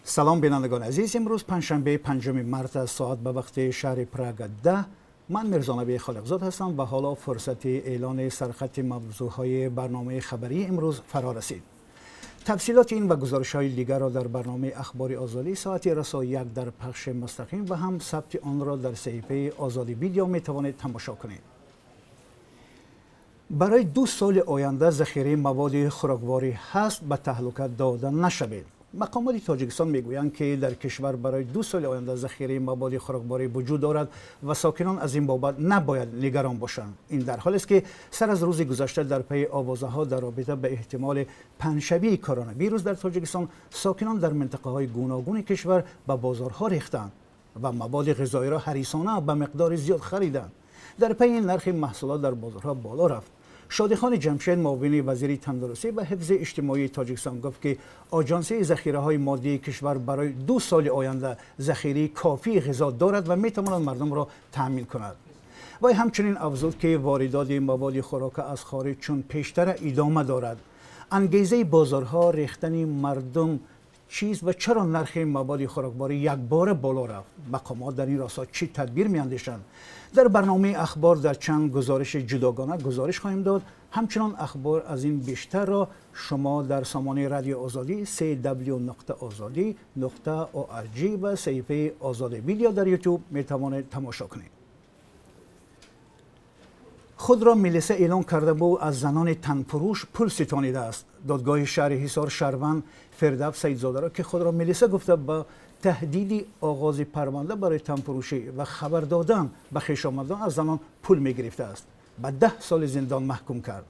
Салом, бинандагони азиз. Имрӯз панҷшанбе, 5 март аст. Соат ба вақти шаҳри Прага 10. Ман Мирзонаби Холиқзод ҳастам ва ҳоло фурсати эълони сархати мавзӯъҳои барномаи хабарии имрӯз фаро расид. Тафсилоти ин ва гузоришҳои дигарро дар барномаи Ахбори Озодӣ соати расо 1 дар пахши мустақим ва ҳам сабти онро дар саҳифаи Озодӣ Видео метавонед тамошо кунед. Барои 2 соли оянда захираи маводи хӯрокворӣ ҳаст, ба таҳлука дода нашавед. Мақомоти Тоҷикистон мегӯянд, ки дар кишвар барои 2 соли оянда захираи маводи хӯрокворӣ вуҷуд дорад ва сокинон аз ин бобат набояд нигарон бошанд. Ин дар ҳолест, ки сар аз рӯзи гузашта дар пайи овозаҳо дар робита ба эҳтимоли паҳншавии коронавирус дар Тоҷикистон, сокинон дар минтақаҳои гуногуни кишвар ба бозорҳо рехтанд ва маводи ғизоиро ҳарисона ба миқдори зиёд хариданд. Дар пайи ин нархи маҳсулот дар бозорҳо боло рафт. Шодихони Ҷамшед, муовини вазири тандурустӣ ва ҳифзи иҷтимоии Тоҷикистон, гуфт, ки Оҷонсии захираҳои моддии кишвар барои 2 соли оянда захираи кофии ғизо дорад ва метавонад мардумро таъмин кунад. Вай ҳамчунин афзуд, ки воридоти маводи хӯрока аз хориҷ чун пештара идома дорад. Ангезаи бозорҳо рехтани мардум чист ва чаро нархи маводи хӯрокворӣ якбора боло рафт? Мақомот дар ин росто чӣ тадбир меандешанд? Дар барномаи ахбор дар чанд гузориши ҷудогона гузориш хоҳем дод. Ҳамчунон ахбор аз ин бештарро шумо дар сомонаи Радио Озодӣ cw.ozodi.org ва саҳифаи Озоди Видео дар Ютуб метавонед тамошо кунед. Худро милиса эълон карда буд, аз занони танпурӯш пул ситонидааст. Додгоҳи шаҳри Ҳисор шаҳрванд Фирдавс Саидзодаро, ки худро милиса гуфта, ба таҳдиди оғози парванда барои танпурӯшӣ ва хабар додан ба хешомадон аз занон пул мегирифтааст, ба 10 соли зиндон маҳкум кард.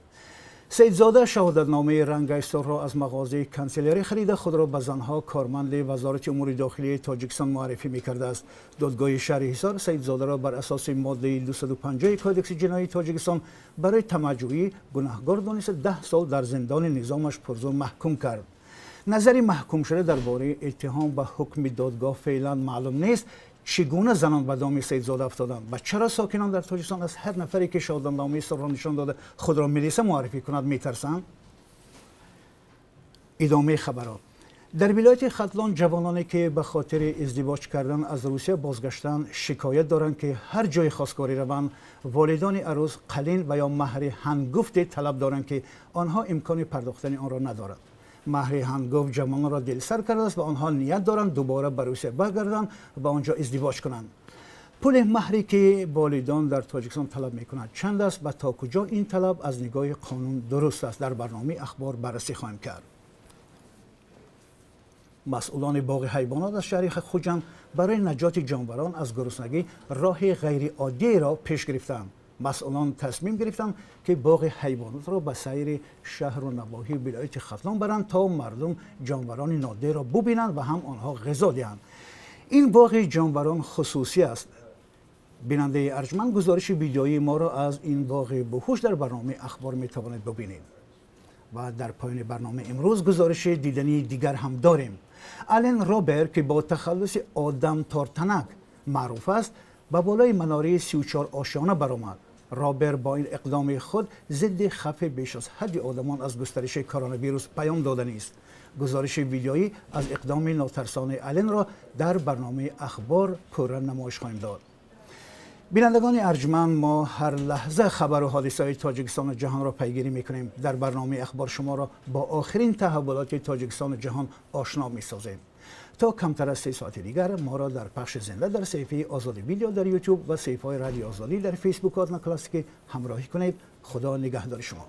Саидзода шаҳодатномаи рангаи сурхро аз мағозаи канселярӣ харида, худро ба занҳо корманди Вазорати умури дохилии Тоҷикистон муаррифӣ мекардааст. Додгоҳи шаҳри Ҳисор Саидзодаро бар асоси моддаи 250 Кодекси ҷиноии Тоҷикистон барои тамаъҷӯӣ гунаҳгор дониста, 10 сол дар зиндони низомаш пурзур маҳкум кард. Назари маҳкумшуда дар бораи иттиҳом ва ҳукми додгоҳ феълан маълум нест. Чӣ гуна занон ба доми Саидзода афтоданд ва чаро сокинон дар Тоҷикистон аз ҳар нафаре, ки шаҳодатномаи сурхро нишон дода, худро милиса муаррифӣ кунад, метарсанд? Идомаи хабарҳо. Дар вилояти Хатлон ҷавононе, ки ба хотири издивоҷ кардан аз Русия бозгаштанд, шикоят доранд, ки ҳар ҷои хостгорӣ раванд, волидони арӯс қалин ва ё маҳри ҳангуфте талаб доранд, ки онҳо имкони пардохтани онро надоранд. Маҳри ҳангуфт ҷавононро дилсар кардааст ва онҳо ният доранд дубора ба Русия баргарданд ва он ҷо издивоҷ кунанд. Пули маҳре, ки волидон дар Тоҷикистон талаб мекунанд, чанд аст ва то куҷо ин талаб аз нигоҳи қонун дуруст аст, дар барномаи ахбор баррасӣ хоҳем кард. Масъулони боғи ҳайвонот аз шаҳри Хуҷанд барои наҷоти ҷонварон аз гуруснагӣ роҳи ғайриоддиеро пеш гирифтанд. Масъулон тасмим гирифтанд, ки боғи ҳайвонотро ба сайри шаҳру навоҳии вилояти Хатлон баранд, то мардум ҷонварони нодирро бубинанд ва ҳам онҳо ғизо диҳанд. Ин боғи ҷонварон хусусӣ аст. Бинандаи арҷманд, гузориши видеоии моро аз ин боғи ваҳш дар барномаи ахбор метавонед бубинед. Ва дар поёни барномаи имрӯз гузориши дидании дигар ҳам дорем. Ален Робер, ки бо тахаллуси Одам Тортанак маъруф аст, ба болои манораи 34 ошёна баромад. Робер бо ин иқдоми худ зидди хавфи беш аз ҳадди одамон аз густариши коронавирус паём доданист. Гузориши видеоӣ аз иқдоми нотарсонаи Аленро дар барномаи ахбор пурра намоиш хоҳем дод. Бинандагони арҷманд, мо ҳар лаҳза хабару ҳодисаҳои Тоҷикистону ҷаҳонро пайгирӣ мекунем. Дар барномаи ахбор шуморо бо охирин таҳаввулоти Тоҷикистону ҷаҳон ошно месозем. То камтар аз 3 соати дигар моро дар пахши зинда дар саҳифаи Озоди Видео дар Ютуб ва саҳифаҳои Радио Озодӣ дар Фейсбуку Одноклассники ҳамроҳӣ кунед. Худо нигаҳдори шумо.